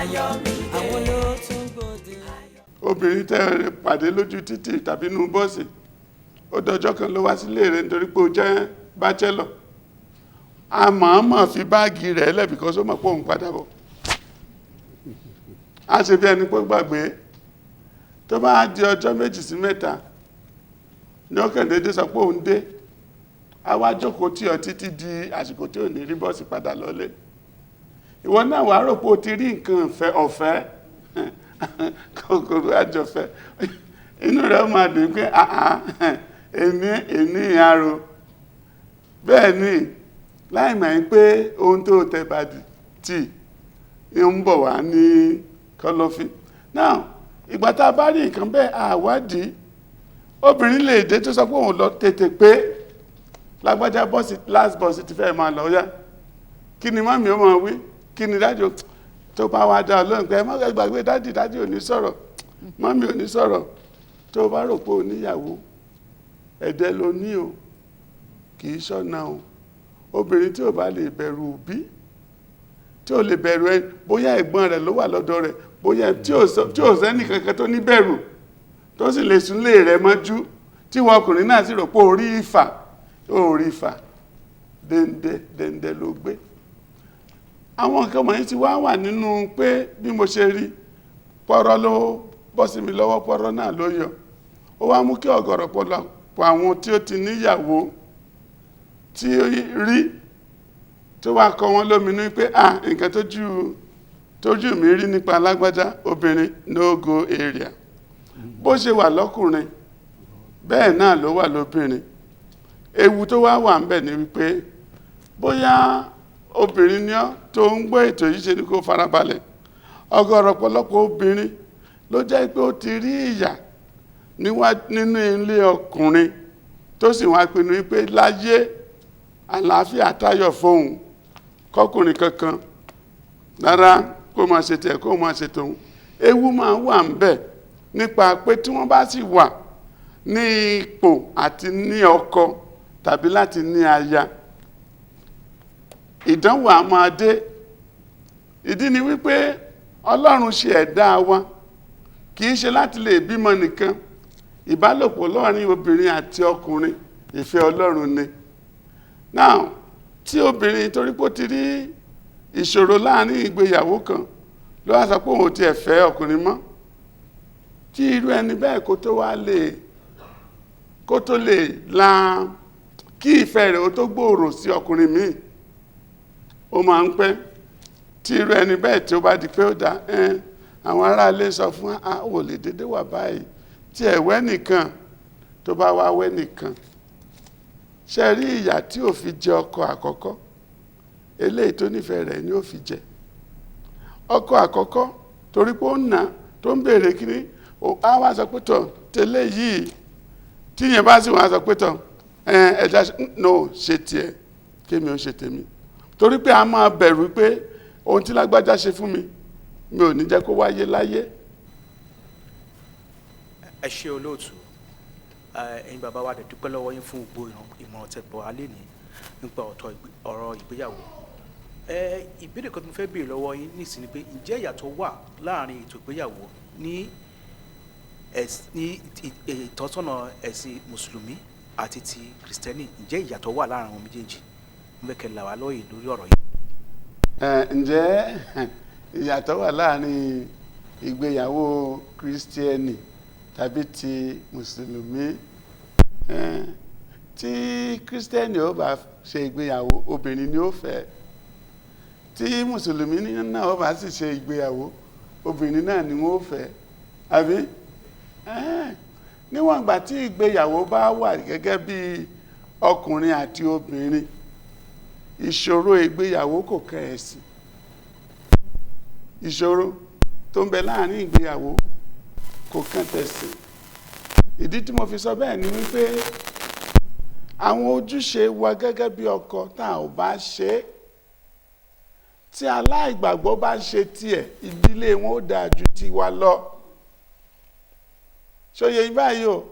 Ayọ̀mídé. Àwọn ló tún gbòde. Obìnrin tẹ́ ẹ pàdé lójú títì tàbí inú bọ́ọ̀sì, ó dọjọ́ kan ló wá sílé rẹ̀ nítorí pé ó jẹ́ bachelor. A mọ̀ọ́mọ̀ fi báàgì rẹ̀ lẹ̀ because ó mọ̀ pé òun padà bọ̀. A ṣe bí ẹni pé ó gbàgbé. Tó bá di ọjọ́ 2 sí 3 ní ọkàn dédé sọ pé òun dé, a wá jókòó tí ọ títí di àsìkò tí ò ní rí bọ́ọ̀sì padà lọlé. Ìwọ náà wàá rò pé o ti rí nǹkan ìfẹ́ ọ̀fẹ́, kòkòrò àjọfẹ́, inú rẹ̀ máa dùn pé àá èmi èmi àrò bẹ́ẹ̀ ni, láì mọ̀ pé ohun tó tẹ bàdì tí ń bọ̀ wá ní kọ̀lọ̀fín. Now, ìgbà tá a bá rí nǹkan bẹ́ẹ̀, àwádìí obìnrin lè dé tó sọ pé òun lọ tètè pé lágbájá, bọ́ọ̀sì, last bus ti fẹ́ máa lọ yá. Kí ni mummy ó máa wí? Kí ni daddy tó bá wá dá lóhùn pé ẹ má gbàgbé daddy? Daddy ò ní sọ̀rọ̀, mummy ò ní sọ̀rọ̀. Tó bá rò pé ò níyàwó, ẹ̀dẹ́ ló ní o, kì í ṣọ̀nà o. Obìnrin tí ò bá lè bẹ̀rù òbí, tí ò lè bẹ̀rù ẹ, bóyá ẹ̀gbọ́n rẹ̀ ló wà lọ́dọ̀ rẹ̀, bóyá tí ò sẹ́nì kankan tó ní bẹ̀rù, tó sì lè sùn lé rẹ̀ mọ́jú, tí wọ́n ọkùnrin náà sì rò pé orí ìfà orí ìfà dẹ́ndẹ́ dẹ́ndẹ́ ló gbé. Àwọn nǹkan wọ̀nyí ti wá wà nínú pé bí mo ṣe rí pọ́rọ́ ló bọ́ sí mi lọ́wọ́, pọ́rọ́ náà ló yọ. Ó wá mú kí ọ̀gọ̀rọ̀ pọ̀lọpọ̀ àwọn tí ó ti níyàwó tí ó rí tó wá kọ wọn lóminú pé ah, nǹkan tójú mi rí nípa alágbájá obìnrin, no go area. Bó ṣe wà lọ́kùnrin, bẹ́ẹ̀ náà ló wà lóbìnrin. Ewu tó wá wà ń bẹ̀ ni wípé bóyá obìnrin ni ọ́ tó ń gbọ́ ètò yìí, ṣe ni kó farabalẹ̀. Ọ̀gọ̀rọ̀ ọ̀pọ̀lọpọ̀ obìnrin ló jẹ́ pé ó ti rí ìyà nínú ilé ọkùnrin, tó sì wá pinnu wípé láyé, àlàáfíà táyọ̀ fóun kọkùnrin kankan rárá, kó máa ṣe tiẹ̀, kó máa ṣe tòun. Ewu máa wà ń bẹ̀ nípa pé tí wọ́n bá sì wà ní ipò àti ní ọkọ tàbí láti ní aya, ìdánwò á máa dé. Ìdí ni wípé Ọlọ́run ṣe ẹ̀dá wa kì í ṣe láti lè bímọ nìkan. Ìbálòpọ̀ láàrin obìnrin àti ọkùnrin, ìfẹ́ Ọlọ́run ni. Now, tí obìnrin torí pé ó ti rí ìṣòro láàrin ìgbéyàwó kan, ló wá sọ pé òun ò tiẹ̀ fẹ́ ọkùnrin mọ́, tí irú ẹni bẹ́ẹ̀ kó tó wá lè kó tó lè la kí ìfẹ́ rẹ̀ ó tó gbòòrò sí ọkùnrin míì, ó máa ń pẹ́. Tí irú ẹni bẹ́ẹ̀ tí ó bá di pé ó dá ẹn, àwọn aráalé sọ fún a ò lè dédé wà báyìí, tí ẹ̀wẹ́ nìkan tó bá wá wẹ́ nìkan ṣe rí ìyà tí ò fi jẹ ọkọ àkọ́kọ́, eléyìí tó nífẹ̀ẹ́ rẹ̀ ni ó fi jẹ ọkọ àkọ́kọ́, torí pé ó ń nà tó ń béèrè kíní, á wá sọ pé tọ̀ tẹ́lẹ̀ yìí. Tí yẹn bá sì wá sọ pé tọ̀ ẹja no ṣe tiẹ̀, kémi ó ṣe tèmi, torí pé a máa bẹ̀rù pé ohun tí lágbájá ṣe fún mi, mi ò ní jẹ́ kó wáyé láyé. Ẹ ṣé, olóòtú. Ẹ̀yin bàbá wa dẹ̀ dúpẹ́ lọ́wọ́ yín fún gbogbo ìmọ̀ràn tẹ́ bọ̀ alẹ́ ní nípa ọ̀rọ̀ ìgbéyàwó. Ìbéèrè kan tí mo fẹ́ béèrè lọ́wọ́ yín nísìnyí pé ǹjẹ́ ìyàtọ̀ wà láàrin ètò ìgbéyàwó ní ìtọ́sọ́nà ẹ̀sìn Mùsùlùmí àti ti Kìrìsìtẹ́nì? Ǹjẹ́ ìyàtọ̀ wà láàrin àwọn méjèèjì? Mo fẹ́ kẹ́ là wá lóye lórí ọ̀rọ̀ yìí. Ǹjẹ́ ìyàtọ̀ wà láàrin ìgbéyàwó Kírísítíẹ́nì tàbí ti Mùsùlùmí? Tí Kírísítíẹ́nì ó bá ṣe ìgbéyàwó, obìnrin ni ó fẹ́. Tí Mùsùlùmí náà ó bá sì ṣe ìgbéyàwó, obìnrin náà ni wọ́n ó fẹ́, àbí? Níwọ̀n ìgbà tí ìgbéyàwó bá wà gẹ́gẹ́ bí ọkùnrin àti obìnrin, ìṣòro ìgbéyàwó kò kan ẹ̀sìn. Ìṣòro tó ń bẹ láàrin ìgbéyàwó kò kan tẹ̀sìn. Ìdí tí mo fi sọ bẹ́ẹ̀ ni wípé àwọn ojúṣe wa gẹ́gẹ́ bí ọkọ, tá ò bá ṣe é, tí aláìgbàgbọ́ bá ṣe tiẹ̀, ìdílé wọn ó dáa ju tiwa lọ. Ṣòye yín báyìí o?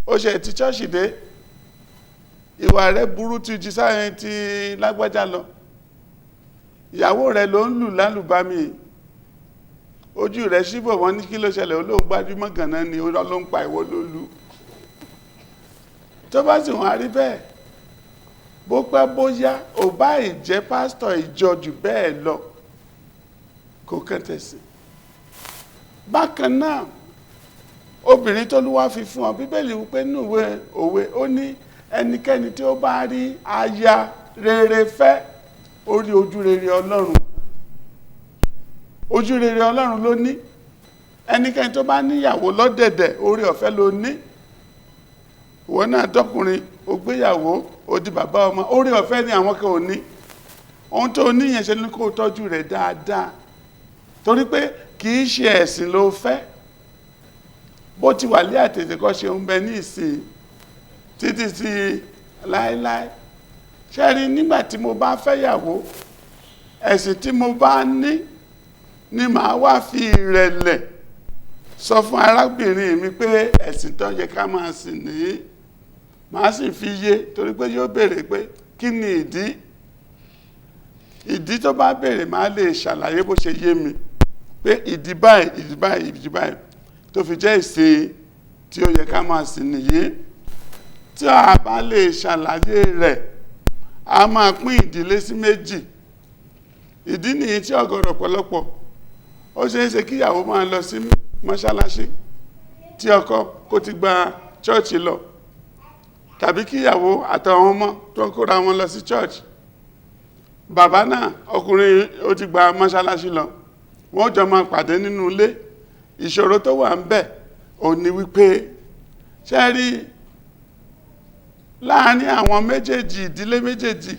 Ó ṣe ti ṣọ́ọ̀ṣì dé, ìwà rẹ̀ burú ti ju sáyẹn ti lágbájá lọ. Ìyàwó rẹ̀ ló ń lù lálùbami, ojú rẹ̀ ṣíbò, wọ́n ní kí ló ṣẹlẹ̀, olóhùn gbájúmọ́ gànà ni, irọ́ ló ń pa, ìwọ ló lù. Tó bá sì wọ́n á rí bẹ́ẹ̀, bó pẹ́ bóyá, ò bá ìjẹ́ pásítọ̀ ìjọ jù bẹ́ẹ̀ lọ, kò kàn tẹ̀sí. Bákan náà, obìnrin tó lúwá fi fún ọ, Bíbélì wípé nínú ìwé Òwe, ó ní ẹnikẹ́ni tí ó bá rí aya rere fẹ́, ó rí ojú rere Ọlọ́run. Ojú rere Ọlọ́run ló ní. Ẹnikẹ́ni tó bá níyàwó lọ́dẹ̀dẹ̀, orí ọ̀fẹ́ ló ní. Ìwọ náà dọ́kùnrin, ó gbéyàwó, ó di bàbá ọmọ, orí ọ̀fẹ́ ni àwọn kan ò ní. Ohun tó ní yẹn, ṣe ní kó tọ́jú rẹ̀ dáadáa, torí pé kì í ṣe ẹ̀sìn ló fẹ́. Bó ti wà lé àtètè kọ́ ṣe ń bẹ ní ìsìn títí sí láéláé. Ṣe rí, nígbà tí mo bá fẹ́yàwó, ẹ̀sìn tí mo bá ní ni màá wá fi ìrẹ̀lẹ̀ sọ fún arábìnrin mi pé ẹ̀sìn tó yẹ ká máa sìn ní. Màá sì fi yé, torí pé yóò béèrè pé kí ni ìdí. Ìdí tó bá béèrè, màá lè ṣàlàyé bó ṣe yé mi pé ìdí báyìí, ìdí báyìí, ìdí báyìí tó fi jẹ́ ìsìn tí ó yẹ ká máa sìn nìyí. Tí a bá lè ṣàlàyé rẹ̀, a máa pín ìdílé sí méjì. Ìdí nìyí tí ọ̀gọ̀rọ̀ ọ̀pọ̀lọpọ̀, ó ṣeé ṣe kíyàwó máa lọ sí mọ́ṣáláṣí, tí ọkọ kó ti gba chọ́ọ̀chì lọ, tàbí kíyàwó àtàwọn ọmọ tó ń kóra wọn lọ sí chọ́ọ̀chì, bàbá náà, ọkùnrin, ó ti gba mọ́ṣáláṣí lọ, wọ́n jọ máa pàdé nínú ilé. Ìṣòro tó wà ń bẹ̀ ò ní wípé, ṣe rí, láàárín àwọn méjèèjì, ìdílé méjèèjì,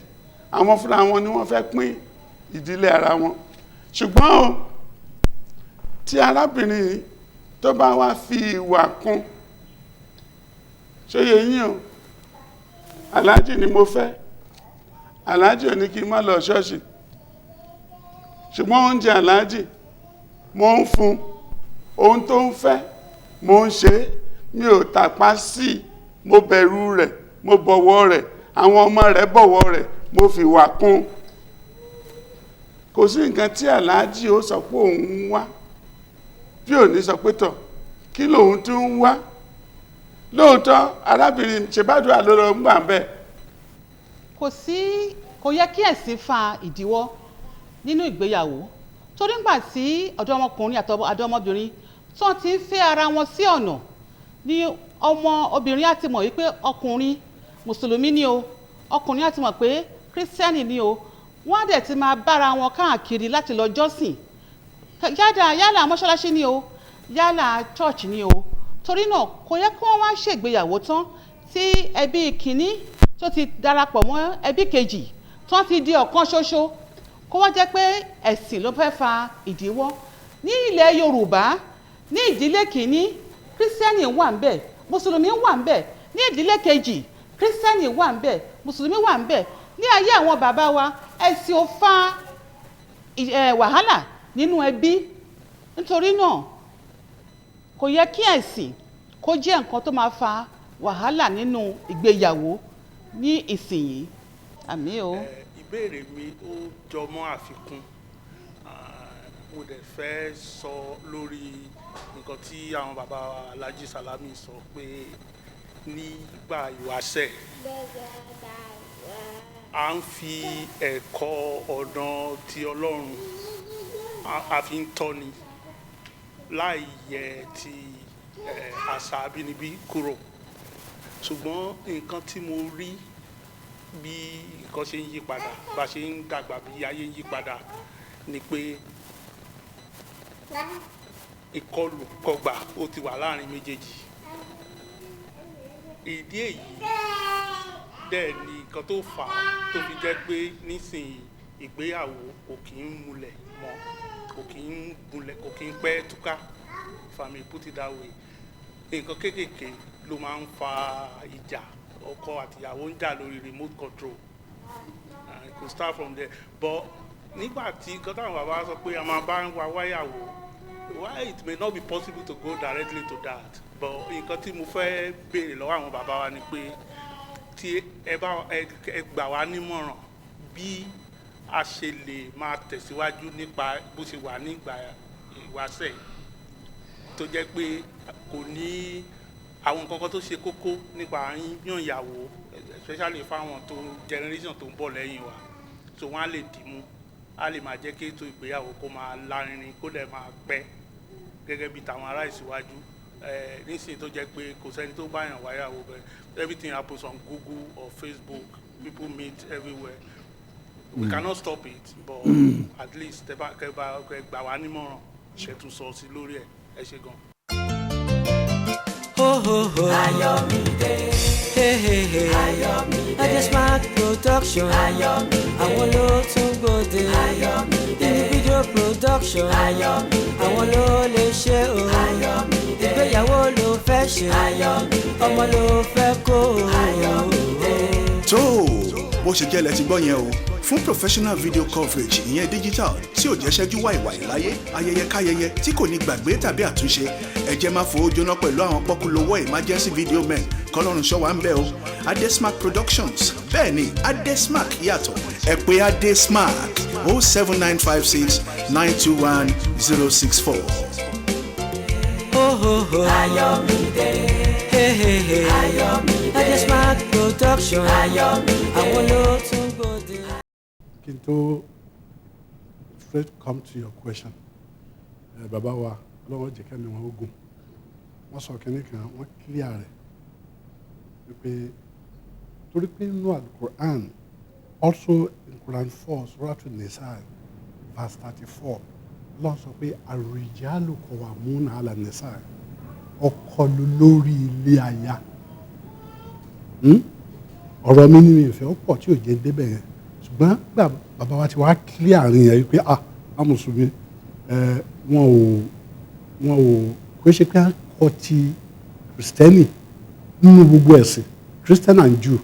àwọn fúnra wọn ni wọ́n fẹ́ pín ìdílé ara wọn. Ṣùgbọ́n o, tí arábìnrin tó bá wá fi ìwà kún, ṣó yé yín o? Aláàjì ni mo fẹ́, aláàjì ò ní kí n má lọ ṣọ́ọ̀ṣì, ṣùgbọ́n oúnjẹ aláàjì mo ń fún, ohun tó ń fẹ́ mo ń ṣe, mi ò tàpá sí i, mo bẹ̀rù rẹ̀, mo bọ̀wọ̀ rẹ̀, àwọn ọmọ rẹ̀ bọ̀wọ̀ rẹ̀, mo fi wà kún, kò sí nǹkan tí aláàjì ó sọ pé òun ń wá bí ò ní sọ pé tọ̀ kí lòun tún ń wá. Lóòótọ́, arábìnrin ṣe bá dùn àlọ́ ń gbà bẹ́ẹ̀. Kò sí, kò yẹ kí ẹ̀sìn fa ìdíwọ́ nínú ìgbéyàwó, torí ńgbà tí ọ̀dọ́mọkùnrin àti ọ̀dọ́mọbìnrin tó ti ń fẹ́ ara wọn sí ọ̀nà ni ọmọ obìnrin á ti mọ̀ wípé ọkùnrin mùsùlùmí ni o, ọkùnrin á ti mọ̀ pé kírísítẹ́nì ni o. Wọ́n á dẹ̀ ti máa bára wọn káàkiri láti lọ jọ́sìn, yálà mọ́ṣáláṣí ni o, yálà church ni o. Torí náà, kò yẹ kí wọ́n wá ṣègbéyàwó tán, tí ẹbí kìíní tó ti darapọ̀ mọ́ ẹbí kejì tó ti di ọ̀kan ṣoṣo, kó wá jẹ́ pé ẹ̀sìn ló fẹ́ fa ìdíwọ́. Ní ilẹ̀ Yorùbá, ní ìdílé kìíní, kírísítẹ́nì wà ń bẹ̀, mùsùlùmí wà ń bẹ̀. Ní ìdílé kejì, kírísítẹ́nì wà ń bẹ̀, mùsùlùmí wà ń bẹ̀. Ní ayé àwọn bàbá wa, ẹ̀sìn ò fa wàhálà nínú ẹbí. Nítorí náà, kò yẹ kí ẹ̀sìn kó jẹ́ nǹkan tó máa fa wàhálà nínú ìgbéyàwó ní ìsìnyí. Àmín o. Ìbéèrè mi ó jọ mọ́ àfikún. Mo dẹ̀ fẹ́ sọ lórí nǹkan tí àwọn bàbá wa Alhaji Salami sọ pé nígbà ìwáṣẹ̀, à ń fi ẹ̀kọ́ ọ̀nà ti Ọlọ́run a fi ń tọ́ni láì yẹ ti àṣà abínibí kúrò. Ṣùgbọ́n nǹkan tí mo rí, bí nǹkan ṣe ń yí padà, bá ṣe ń dàgbà, bí ayé ń yí padà, ni pé ìkọlù kọgbà ó ti wà láàrin méjèèjì. Ìdí èyí dẹ̀ ni nǹkan tó fà á tó fi jẹ́ pé nísìnyí, ìgbéyàwó kò kí ń múlẹ̀ mọ́, kò kí ń múlẹ̀, kò kí ń pẹ́ túká, if I may put it that way. Nǹkan kéékèèké ló máa ń fa ìjà. Ọkọ àtìyàwó ń jà lórí remote control and it could start from there. But nígbà tí nǹkan táwọn bàbá sọ pé a máa bá ń wa wáyàwó, why it may not be possible to go directly to that, but nǹkan tí mo fẹ́ béèrè lọ́wọ́ àwọn bàbá wa ni pé tí ẹ bá ẹ gbà wá nímọ̀ràn bí a ṣe lè máa tẹ̀síwájú nípa bó ṣe wà nígbà ìwáṣẹ̀ tó jẹ́ pé kò ní àwọn nǹkan kan tó ṣe kókó nípa yíyan ìyàwó, especially fáwọn tó generation tó ń bọ̀ lẹ́yìn wa, so wọ́n á lè dìímú, á lè máa jẹ́ kí ètò ìgbéyàwó kó máa lárinrin, kó dẹ̀ máa pẹ́ gẹ́gẹ́ bí tàwọn ará ìsíwájú nísìnyí tó jẹ́ pé kò sẹ́ni tó báyàn wáyàwó bẹ́ẹ̀. Everything happens on Google or Facebook, people meet everywhere. We cannot stop it, but at least tẹ́ bá kẹ́ bá kẹ́ gbà wá nímọ̀ràn, kẹ́ tún sọ sí lórí ẹ̀. Ẹ ṣé gan. Ho ho ho. Ayọ̀mídé. Hey hey hey. Ayọ̀mídé. Adesmark Production. Ayọ̀mídé. Àwọn ló tún gbòde. Ayọ̀mídé. Nínú video production. Ayọ̀mídé. Àwọn ló lè ṣe o. Ayọ̀mídé. Ìgbéyàwó ló fẹ́ ṣe. Ayọ̀mídé. Ọmọ ló fẹ́ kó o. Ayọ̀mídé. Tó bó ṣe jẹ́ lẹ ti gbọ́ yẹn o. Fún professional video coverage, ìyẹn digital tí ò jẹ́ ṣẹ́jú wàìwàì láyé, ayẹyẹ káyẹyẹ tí kò ní gbàgbé tàbí àtúnṣe, ẹ jẹ́ máa fowó jóná pẹ̀lú àwọn pọ́kúlówó emergency video men. Kọ́lọ́run ṣọ́ wa ń bẹ̀ o. Adesmark Productions, bẹ́ẹ̀ ni, Adesmark yàtọ̀. Ẹ pè Adesmark 07956 921 064. Ho ho ho. Ayọ̀mídé. Hey hey hey. Ayọ̀mídé. Adesmark Production. Ayọ̀mídé. Àwọn ló tún gbòde. Kí n tó straight come to your question, bàbá wa, ọlọ́wọ́ jẹ́ kẹ́mi wọn ogun, wọ́n sọ kínní kan, wọ́n clear rẹ̀ wípé torí pé nínú Al-Quran, also in Quran 4, Suratu Nisa, verse 34, lọ́n sọ pé ar-rijalu qawwamuna ala nisa, ọkọ ló lórí ilé aya. Ọ̀rọ̀ mi ní mi ìfẹ́ ó pọ̀ tí ò jẹ́ débẹ̀ yẹn, ṣùgbọ́n gbà bàbá wa ti wá clear àárín yẹn wípé ah, àwọn mùsùlùmí ẹ wọn ò kò ṣe pé kọ́ ti Kristẹni. Nínú gbogbo ẹ̀sìn, Christian and Jew,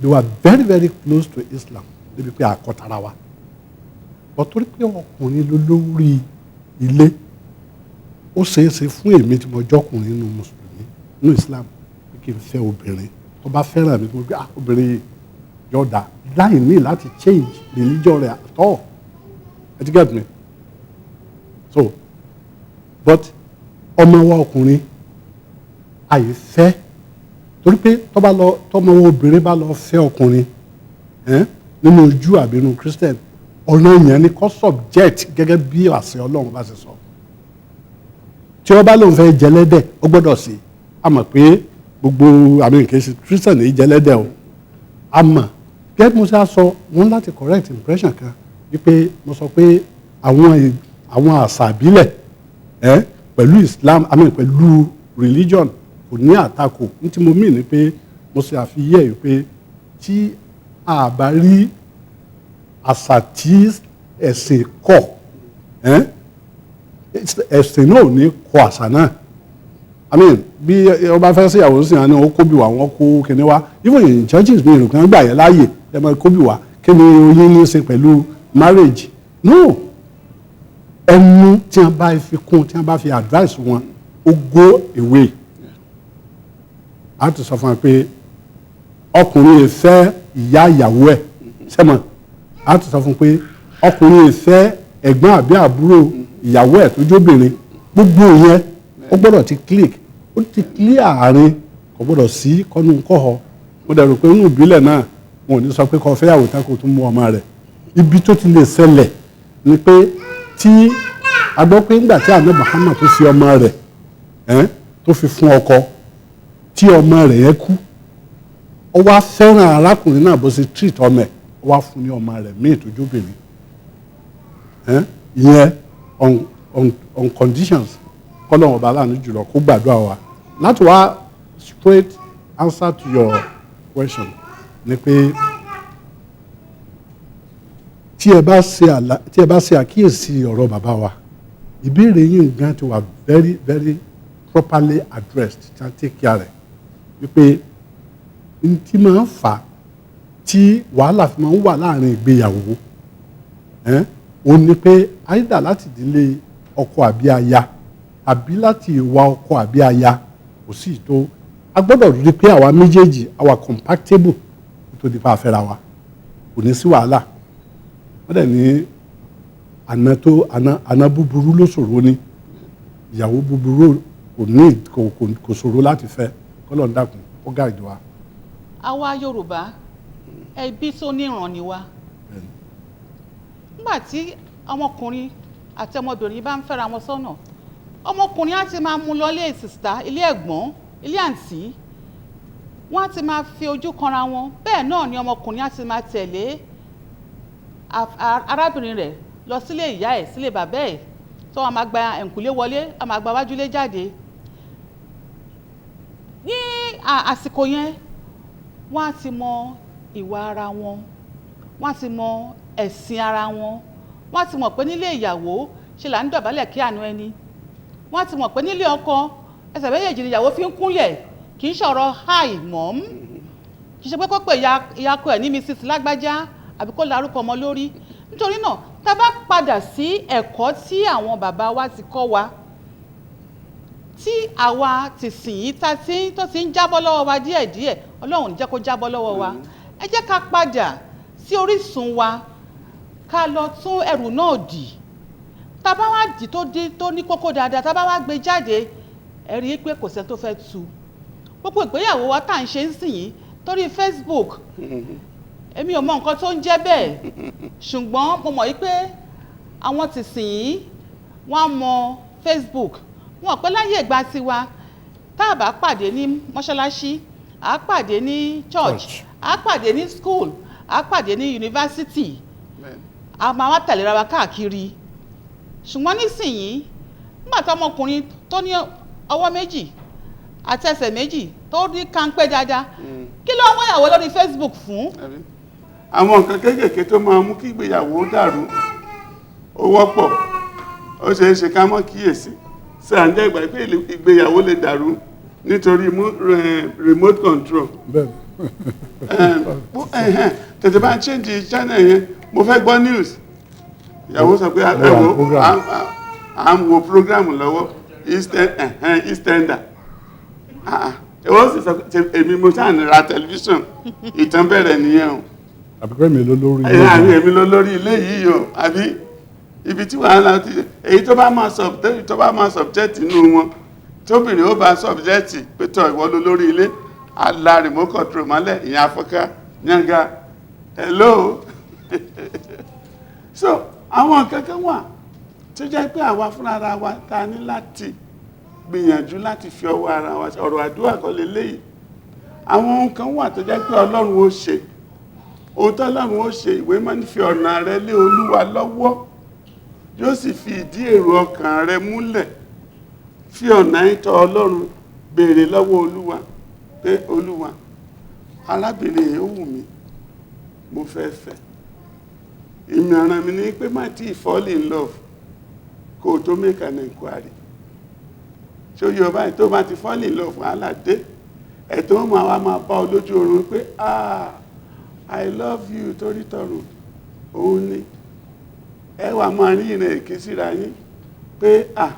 they were very very close to Islam débi pé àkọ́tara wa, but torí pé ọkùnrin ló lórí ilé, ó ṣeé ṣe fún èmi tí mo jọkùnrin nínú mùsùlùmí, nínú Islam, pé kí n fẹ́ obìnrin tó bá fẹ́ràn mi, tó gbé, ah, obìnrin yìí yóò dá láì ní láti change religion rẹ̀ at all. Ẹ ti get me? So, but ọmọ wa ọkùnrin àìfẹ́, torí pé tó bá lọ, tọmọ wa obìnrin bá lọ fẹ́ ọkùnrin nínú ojú àbí nínú Christian, ọ̀nà yẹn ni kó subject gẹ́gẹ́ bí àṣẹ Ọlọ́run bá ṣe sọ. Tí wọ́n bá lóun fẹ́ jẹlẹ́dẹ̀, ó gbọ́dọ̀ sí. A mọ̀ pé gbogbo àmì kìí ṣe Christian yìí jẹlẹ́dẹ̀ o. A mọ̀ gẹ́gẹ́ bí mo ṣe sọ, wọ́n láti correct impression kan wípé mo sọ pé àwọn àṣà ìbílẹ̀ pẹ̀lú Islam, I mean pẹ̀lú religion, kò ní àtakò. Ní tí mo mean ni pé mo ṣe àfiyè wípé tí a bá rí àṣà tí ẹ̀sìn kọ̀, ẹ̀sìn náà ò ní kọ àṣà náà. I mean, bí ọba fẹ́ sí ìyàwó sí àná, ó kóbi wá, wọ́n kó kíní wá. Even in churches, mi ìrùkàn gbà yẹn láàyè, ẹ máa kóbi wá. Kí ni oyin ní í ṣe pẹ̀lú marriage? No, ẹnu tí wọ́n bá fi kún, tí wọ́n bá fi advice wọn, ó go away. A ti sọ fún wa pé ọkùnrin yìí fẹ́ ìyá ìyàwó ẹ̀ sẹ́mọ̀. A ti sọ fún pé ọkùnrin yìí fẹ́ ẹ̀gbọ́n àbí àbúrò ìyàwó ẹ̀ tó jóbìnrin. Gbogbo yẹn ó gbọ́dọ̀ ti click, ó ti clear àárín, kò gbọ́dọ̀ sí kọ́nù kọ́họ. Mo dẹ̀ rò pé nínú ìbílẹ̀ náà, wọn ò ní sọ pé kó fẹ́yàwó tán kó tún mú ọmọ rẹ̀. Ibi tó ti lè ṣẹlẹ̀ ni pé tí a gbọ́ pé nígbà tí àná Muhammad tó fi ọmọ rẹ̀ tó fi fún ọkọ, tí ọmọ rẹ̀ yẹn kú, ó wá fẹ́ràn arákùnrin náà bó ṣe treat ọmọ ẹ̀, ó wá fún ní ọmọ rẹ̀ míì tó jóbìnrin, ìyẹn on conditions. Kọ́lọ́run ọba aláàánú jùlọ kó gbàdúrà wa. Láti wá straight answer to your question ni pé tí ẹ bá ṣe àkíyèsí ọ̀rọ̀ bàbá wa, ìbéèrè yìí gan ti wà very very properly addressed, tí a take care rẹ̀ wípé n tí máa ń fà á tí wàhálà fi máa ń wà láàrin ìgbéyàwó òun ni pé either láti ìdílé ọkọ àbí aya, àbí láti ìwà ọkọ àbí aya, kò sí ìtò. A gbọ́dọ̀ rí i pé àwa méjèèjì àwa compatible kó tó di pa àfẹ́ra wa, kò ní sí wàhálà. Wọ́n dẹ̀ ní àna tó àna búburú ló ṣòro ní, ìyàwó búburú kò ní kò ṣòro láti fẹ́. Kọ́lọ́run dákun ó guide wa. Àwa Yorùbá, ẹbí tó níran ni wa. Nígbà tí ọmọkùnrin àti ọmọbìnrin bá ń fẹ́ra wọn sọ́nà, ọmọkùnrin á ti máa mú lọ ilé sister, ilé ẹ̀gbọ́n, ilé àǹtí, wọ́n á ti máa fi ojú kanra wọn. Bẹ́ẹ̀ náà ni ọmọkùnrin á ti máa tẹ̀lé arábìnrin rẹ̀ lọ sílé ìyá ẹ̀, sílé bàbá ẹ̀, tó wọn máa gba ẹ̀ǹkùlé wọlé, a máa gba wájúlé jáde. Ní àsìkò yẹn, wọ́n á ti mọ ìwà ara wọn, wọ́n á ti mọ ẹ̀sìn ara wọn, wọ́n á ti mọ̀ pé nílé ìyàwó ṣe là ń dọ̀bálẹ̀ kí àánú ẹni, wọ́n á ti mọ̀ pé nílé ọkọ ẹsẹ̀ méjèèjì ni ìyàwó fi ń kúnlẹ̀, kì í ṣọ̀rọ̀ hi mom, kì í ṣe pé kó pe ìyá ọkọ ẹ̀ ní Mrs Lágbájá àbí kó larúkọ ọmọ lórí. Nítorí náà, tá a bá padà sí ẹ̀kọ́ tí àwọn bàbá wa ti kọ́ wa, tí àwa ti sìn yìí tá ti tó ti ń jábọ́ lọ́wọ́ wa díẹ̀díẹ̀, Ọlọ́run ò ní jẹ́ kó jábọ́ lọ́wọ́ wa. Ẹ jẹ́ ká padà sí orísun wa, ká lọ tún ẹrù náà dì. Tá a bá wá dì tó dé tó ní kókó dáadáa, tá a bá wá gbé jáde, ẹ rí i pé kò sẹ́ni tó fẹ́ tu. Gbogbo ìgbéyàwó wa tá à ń ṣe ń sìn yìí torí Facebook, èmi ò mọ nǹkan tó ń jẹ́ bẹ́ẹ̀, ṣùgbọ́n mo mọ̀ wípé àwọn ti sìn yìí wọ́n á mọ Facebook. Wọn pẹ́ láyé ìgbà tiwa, tá a bá pàdé ní mọ́ṣáláṣí, à á pàdé ní church, à á pàdé ní school, à á pàdé ní yunifásitì, a máa wá tẹ̀léra wa káàkiri. Ṣùgbọ́n nísìnyí, nígbà tí ọmọkùnrin tó ní ọwọ́ méjì àti ẹsẹ̀ méjì tó ní kánpẹ́ dáadáa, kí ló ń wáyàwó lórí Facebook fún? Àwọn nǹkan kéékèèké tó máa mú kí ìgbéyàwó dàrú ó wọ́pọ̀, ó ṣeé ṣe ká mọ́ kíyèsí. Ṣé à ń jẹ́ ìgbà pé ìgbéyàwó lè dàrú nítorí remote control? Tètè bá ń change channel yẹn, mo fẹ́ gbọ́ news. Ìyàwó sọ pé ẹ wo, à ń wo program lọ́wọ́, EastEnder. Ìwọ sì sọ pé èmi mo ṣáà ní ra tẹlifíṣàn, ìtàn bẹ̀rẹ̀ nìyẹn o. Àbí pé mi ló lórí ilé. Àbí èmi ló lórí ilé yìí o, àbí ibi tí wàhálà ti èyí tó bá máa subject, tó bá máa subject inú wọn, tóbìnrin ó bá subject pé tọ ìwọ ló lórí ilé, àlà remote control mọ́lẹ̀, ìyẹn afọ́ká yanga, hello. So àwọn kankan wà tó jẹ́ pé àwa fúnra wa ta ní láti gbìyànjú láti fi ọwọ́ ara wa ọ̀rọ̀ àdúrà kọ́ leléyìí. Àwọn ohun kan wà tó jẹ́ pé Ọlọ́run ó ṣe, ohun tó Ọlọ́run ó ṣe, ìwé máa ń fi ọ̀nà rẹ lé Olúwa lọ́wọ́, yóò sì fi ìdí èrò ọkàn rẹ múlẹ̀. Fi ọ̀nà ìtọ́ Ọlọ́run, béèrè lọ́wọ́ Olúwa pé Olúwa, arábìnrin yìí ó wù mí, mo fẹ́ fẹ́. Ìmọ̀ràn mi ni pé má tí fall in love kó o tó make an inquiry. Ṣé o yọ báyìí tó bá ti fall in love, wàhálà dé. Ẹ̀tọ́ máa wá máa bá ọ lójú oorun pé ah, I love you torí tọrùn òun ni. Ẹ wà máa rí ìrìn èké síra yín pé ah,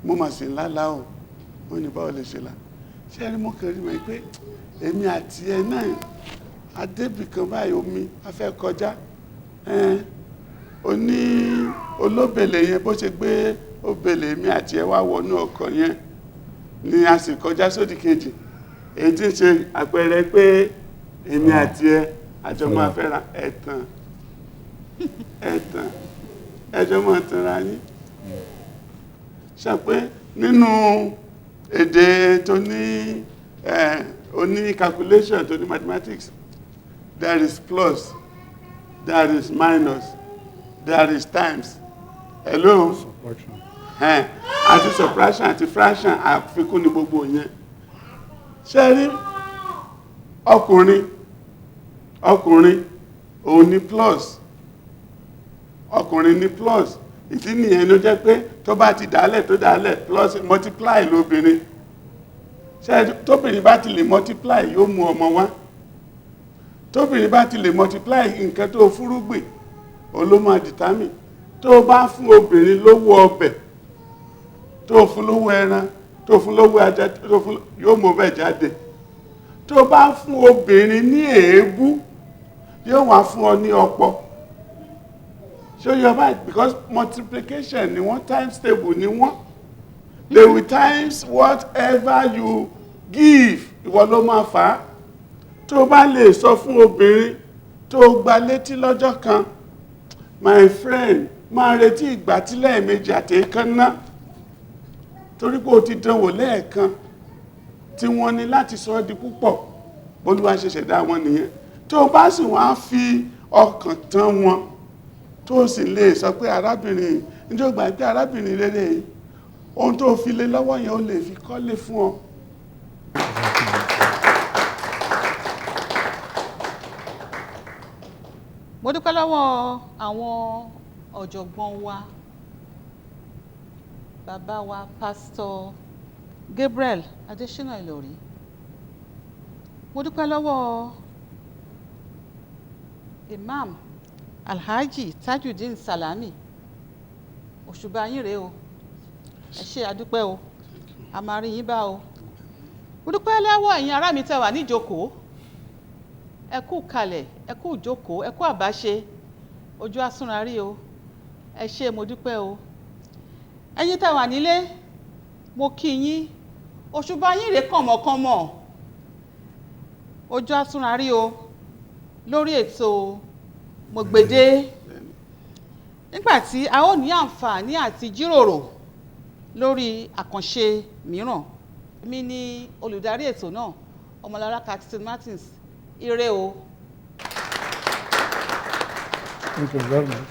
mo mà sí ńlá o, ó ní báwo lè ṣe là. Ṣé ẹni mo kàn rí mọ̀ pé èmi àti ẹ náà adébì kan báyìí, omi a fẹ́ kọjá. Ó ní olóbèlè yẹn bó ṣe gbé òbèlè mi àti ẹ wá wọnú ọkọ̀ yẹn ni a sì kọjá sódì kejì. Èyí tí ń ṣe àpẹẹrẹ pé èmi àti ẹ àjọ máa fẹ́ra. Ẹ̀tàn, ẹ̀tàn, ẹjọ́ máa tanra yín. Ṣe pé nínú èdè tó ní oní calculation, tó ní mathematics, there is plus, there is minus, there is times. Hello? Àti subtraction àti fraction, àfikún ní gbogbo yẹn. Ṣé rí ọkùnrin, ọkùnrin òun ní plus, ọkùnrin ní plus. Ìdí nìyẹn ló jẹ́ pé tó bá ti dálẹ̀ tó dálẹ̀, plus multiply lóbìnrin. Ṣé tóbìnrin bá ti lè multiply, yóò mú ọmọ wá. Tóbìnrin bá ti lè multiply nǹkan tó fúrúgbìn, òun ló máa determine. Tó bá fún obìnrin lówó ọbẹ̀, tó fún lówó ẹran, tó fún lówó ajá, tó fún, yóò mú ọbẹ̀ jáde. Tó bá fún obìnrin ní èébú, yóò wá fún ọ ní ọ̀pọ̀. Ṣé yọ báyìí? Because multiplication ni wọ́n, times table ni wọ́n. They will times whatever you give. Ìwọ ló máa fà á. Tó bá lè sọ fún obìnrin tó gba létí lọ́jọ́ kan, my friend, máa retí ìgbà tí lẹ́ẹ̀mejì àti èékánná, torí pé o ti dánwò lẹ́ẹ̀kan tí wọ́n ní láti sọ ọ́ di púpọ̀. Olúwa ṣe ṣẹ̀dá wọn nìyẹn. Tó bá sì wọ́n á fi ọkàn tán wọn, tó sì lè sọ pé arábìnrin níjọ́ gbà pé arábìnrin rere yìí, ohun tó fi lé lọ́wọ́ yẹn, ó lè fi kọ́lé fún ọ. Mo dúpẹ́ lọ́wọ́ àwọn ọ̀jọ̀gbọ́n wa, bàbá wa Pásítọ̀ Gabriel Adésínà Ìlọrí. Mo dúpẹ́ lọ́wọ́ Imam Alhaji Tajudeen Salami. Òṣùbà yín rèé o, ẹ ṣé, àdúpẹ́ o, a máa rí yín bá o. Mo dúpẹ́ lọ́wọ́ ẹ̀yin ará mi tẹ́ wà níjókòó. Ẹ kú kalẹ̀, ẹ kú ìjókòó, ẹ kú àbáṣe, ojú àsúnra rí o. Ẹ ṣé, mo dúpẹ́ o. Ẹ̀yin tẹ́ wà nílé, mo kí yín. Òṣùbà yín rèé kànmọ́kànmọ́, ojú àsúnra rí o lórí ètò Mọ̀gbèdé, nígbà tí a ó ní àǹfààní àti jíròrò lórí àkànṣe mìíràn. Mi ní olùdarí ètò náà, Ọmọlára Caxton Martins. Ire o. Thank you very much.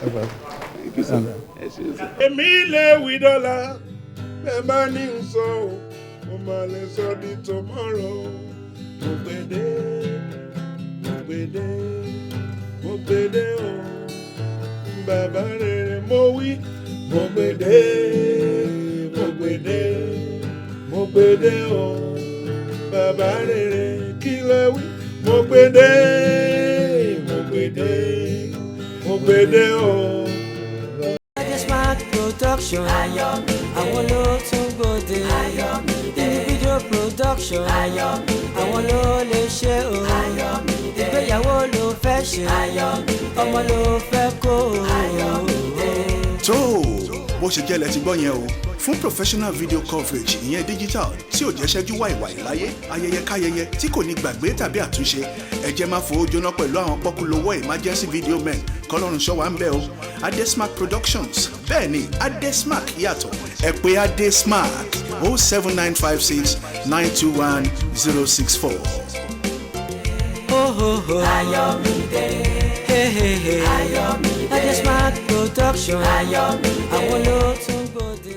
You're welcome. Thank you, sir. Ẹ ṣé, sir. Èmi lè wí dọ́là, bẹ́ẹ̀ bá ní n sọ o, mo máa lè sọ di tomorrow. Mo gbèdé, mo gbèdé, mo gbèdé o, bàbá rere mo wí. Mo gbèdé, mo gbèdé, mo gbèdé o, bàbá rere kí lẹ wí. Mo gbèdé, mo gbèdé, mo gbèdé o. Smart Production. Àwọn ló tún gbòde. Nínú video production. Àwọn ló lè ṣe o. Ìgbéyàwó ló fẹ́ ṣe. Ọmọ ló fẹ́ kó o. Tó bó ṣe jẹ́ lẹ ti gbọ́ yẹn o. Fún professional video coverage, ìyẹn digital tí ò jẹ́ ṣẹ́jú wàìwàì láyé, ayẹyẹ káyẹyẹ tí kò ní gbàgbé tàbí àtúnṣe, ẹ jẹ́ máa fowó jóná pẹ̀lú àwọn pọ́kúlówó emergency video men. Kọ́lọ́run ṣọ́ wa ń bẹ̀ o. Adesmark Productions, bẹ́ẹ̀ ni, Adesmark yàtọ̀. Ẹ pè Adesmark 07956921064. Ho ho ho. Ayọ̀mídé. Hey hey hey. Ayọ̀mídé. Adesmark Production. Ayọ̀mídé. Àwọn ló tún.